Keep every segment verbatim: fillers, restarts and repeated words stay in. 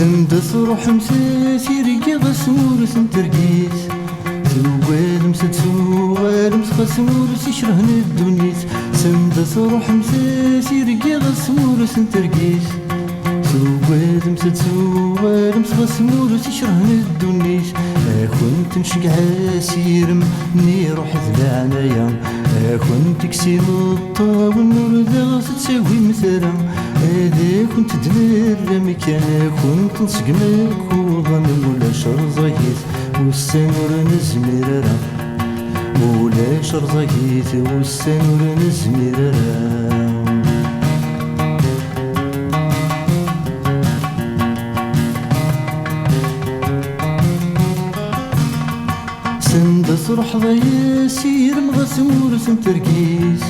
Send ad truḥemt tirga ɣas ur ten-tergit. Tugademt ad tuɣalemt ɣas ur s-ikreh ddunit. Send ad truḥemt tirga ɣas ur ten-tergit. Tugademt ad tuɣalemt ɣas ur s-ikreh ddunit. Ad kent-nceggeɛ asirem n iruḥ d leɛnaya. Ad kent-kkes imeṭṭawen ur d aɣ-tettagimt ara. Ad kent-d-nerr amkan, ad kent-nṣeggem akk uḍan. Ulac rẓagit ussan ur nezmir ara. Ulac rẓagit ussan ur nezmir ara. Send ad truḥeḍ ay asirem ɣas ur ten-tergit.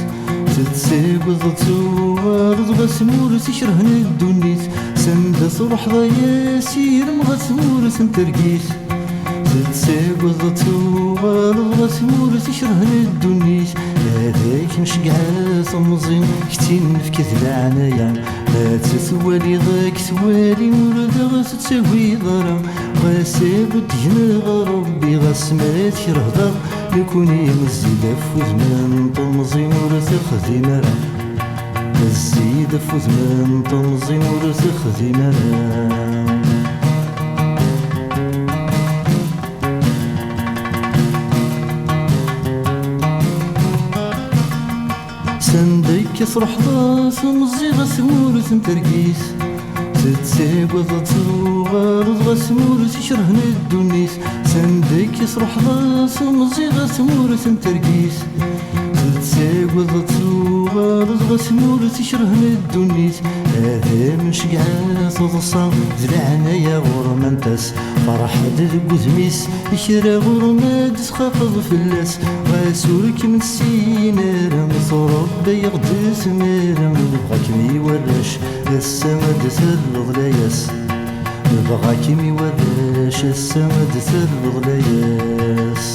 Tettagadeḍ ad tuɣaleḍ ɣas ur s-ikreh ddunit. Send ad truḥeḍ ay asirem ɣas ur ten-tergit. Tettagadeḍ ad tuɣaleḍ ɣas ur s-ikreh ddunit. Ad ak-nceggeɛ a temẓi, kečč i nefka d leɛnaya. Ad tettwaliḍ ad k-twali ur d aɣ-tettagiḍ ara. Ɣas ad ur d-gneɣ Rebbi, ɣas ma tkerheḍ-aɣ, nekkni zzid ɣef udem n temẓi ur texdim ara. Zzid ɣef udem n temẓi ur texdim ara. Send akka truḥeḍ a temẓi ɣas ur ten-tergit. Tettagadeḍ ad tuɣaleḍ ɣas ur s-ikreh ddunit. Send akka truḥeḍ a temẓi ɣas ur ten-tergit. Tettagadeḍ ad tuɣaleḍ ɣas ur s-ikreh ddunit. Ad am-nceggeɛ taḍsa d leɛnaya ɣur-m ad ntas. Ferḥ-d deg udem-is, kra ɣur-m ad d-txaqeḍ fell-as. Ɣas ur kem-nessin ara, truḥeḍ ay aɣ-d-tmara. Nebɣa-kem i warrac, ass-a ad d-terreḍ layas. Nebɣa-kem i warrac, ass-a ad d-terreḍ layas.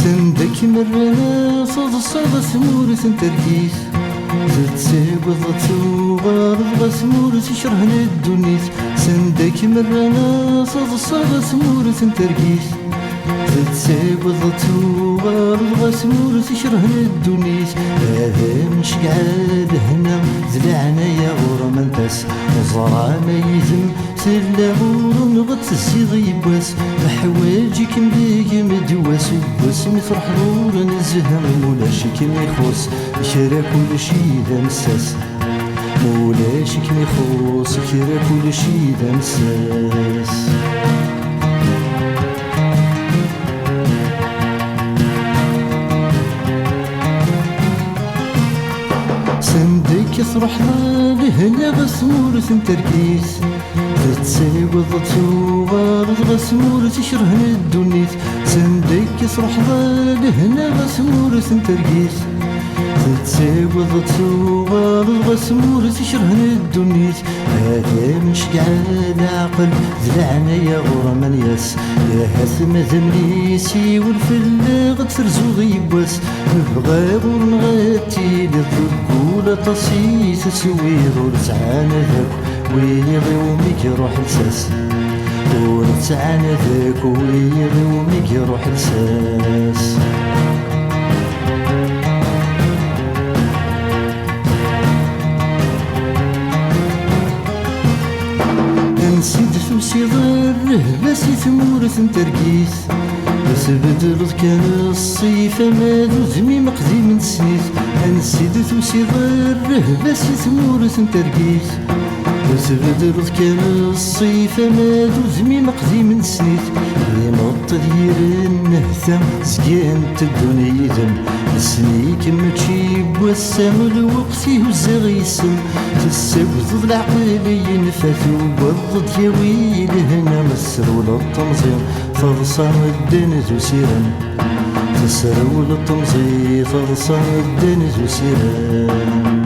Send akken rran-as aḍsa ɣas ur ten-tergit. Tettagadeḍ ad tuɣaleḍ ɣas ur s-ikreh ddunit. Send akken rran-as aḍsa ɣas ur ten-tergit. Tettagadeḍ ad tuɣaleḍ ɣas ur s-ikreh ddunit. Ad am-nceggeɛ lehna d leɛnaya ɣur-m ad ntas. Ẓran ay udem tella ɣur-neɣ ad tezziḍ yiwwas. Neḥwaǧ-ikem deg-m d wa seg wasmi truḥeḍ ur nezham. Ulac-ikem ixuṣ kra, kullec i d amessas. Ulac-ikem ixuṣ kra, kullec i d amessas. Send akka truḥeḍ lehna ɣas ur ten-tergit. Tettagadeḍ ad tuɣaleḍ ɣas ur s-ikreh ddunit. Send akka truḥeḍ lehna ɣas ur ten-tergit. Tettagadeḍ ad tuɣaleḍ ɣas ur s-ikreh ddunit. Ad am-nceggeɛ leɛqel d leɛnaya ɣur-m ad n-yas. Ahat ma d mmi-s iwel fell-aɣ ad terzuḍ yiwwas. Nebɣa ɣur-neɣ ad tiliḍ deg wul aṭas i teswiḍ. Ur ttɛanad akk wiyiḍ iwumi iruḥ lsas. Ur ttɛanad akk wiyiḍ iwumi iruḥ lsas. Ansi d-tusiḍ rrehba si tmurt n Tergit? Tbeddleḍ kan ṣṣif ama d udem-im aqdim n tesnit. Ansi d-tusiḍ rrehba si tmurt n Tergit? Tbeddleḍ kan ṣṣif ama d udem-im aqdim n tesnit. Imeṭṭi d yir nnehta zgan teddun yid-m. Nessen-ikem mačči n wass-a, lweqt ihuzz-aɣ yis-m. Tessagdeḍ leɛqel i yenfa, tuweḍ-d yawi lehna, tesrewleḍ temẓi, teḍsa ddan d usirem. Tesrewleḍ temẓi, teḍsa ddan d usirem.